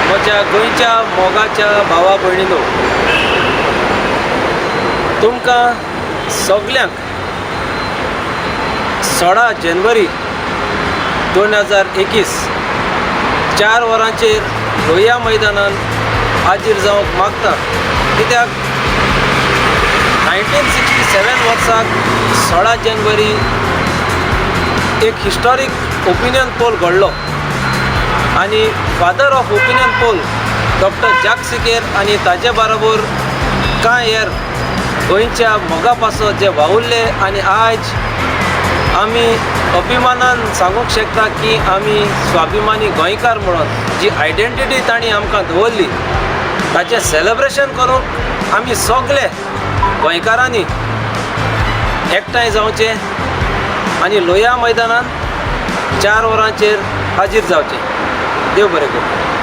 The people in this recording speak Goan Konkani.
म्हज्या गोंयच्या मोगाच्या भावा भयणीनो, तुमकां सगल्यांक 16 जानेवारी 2021 4 वरांचेर लोहिया मैदानान हाजीर जावंक मागता, कित्याक 1967 वर्साक 16 जानेवारी एक हिस्टॉरीक ओपिनियन पोल घडलो आनी father of opinion poll doctor जाक सिकेर आनी ताजे बरोबर कांय हेर गोंयच्या मोगा पासत जे वावुरले आनी आयज आमी अभिमानान सांगूंक शकता की आमी स्वाभिमानी गोंयकार म्हणून जी आयडेंटिटी तांणी आमकां दवरली, ताचें सेलेब्रेशन करूंक आमी सगले गोंयकारांनी एकठांय जावचें आनी लोहिया मैदानान 4 वरांचेर हाजीर जावचें. देव बरें करूं.